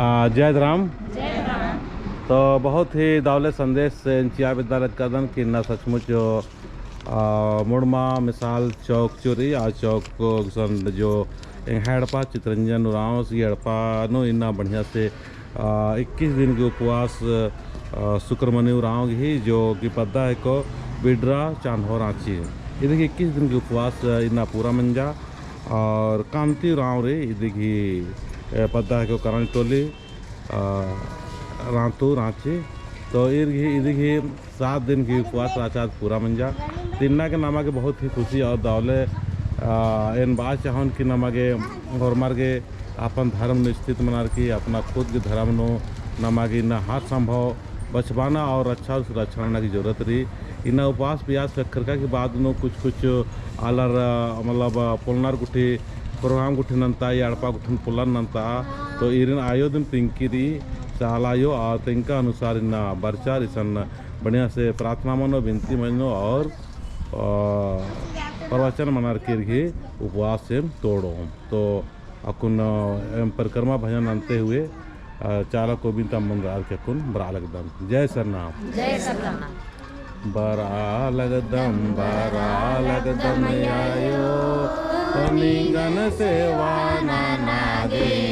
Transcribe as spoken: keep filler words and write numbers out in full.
आ, जय राम। जय राम। तो बहुत ही दवले संदेश एन चिआ बेद्दा लगदन कि इन्ना सचमुच जो, आ, मुड़मा मिसाल चौक चोरी, आ चौक को गुसन जो एंग्है एड़पा चितरंजन उराँवस, ई एड़पा नू इन्ना बढ़िया से, आ, इक्कीस दिन की उपवास, आ, सुक्रमणि उराँव गही जो कि पद्दा हेको बिडरा चान्हो राँची। इदी गही इक्कीस दिन की उपवास, आ, इन्ना पूरा मंजा। और कांति उराँव रई इदी गही, ए, पद्दा हेको करंज टोली, आ, राँतू राँची। तो ईर गही, इदी गही सात दिन की उपवास रहचा आद पूरा मंजा। तो इन्ना गे नमा गे बहुत ही खुशी और दवले, आ, एन बआ चाहोन कि नमा गे होरमर गे अपन धर्म नू स्थित मनर की अपना खुद की धर्म नू नमा गे इन्ना हर संभव बछाबअना और रक्षा और सुरक्षा नना की जरूरत रई। इन्ना उपवास पियास ख़क्खरका की बाद नू कुछ कुछ आलर, अ, मतलब, अ, पोल्लनर गुट्ठी program गुट्ठी नन्ता, या एड़पा गुट्ठिन पोल्लन नन्ता, तो ईरिन आयो दिम तिंकी रई, चाला आयो, और तिंका अनुसार इन्ना बरचर, इसन बढ़िया से प्रार्थना मनो, बिनती मनो और, अ, प्रवचन मनर की ईर गही उपवास एम तोड़ोम। तो अक्कुन, अ, एम परिक्रमा भजन नन्ते हुए, अ, चाला कोबिन तम्मन रअर की अक्कुन बरआ लगदम। जय सरना। जय सरना। बरआ लगदम, बरआ लगदम आयो, निंगन सेवा नना गे।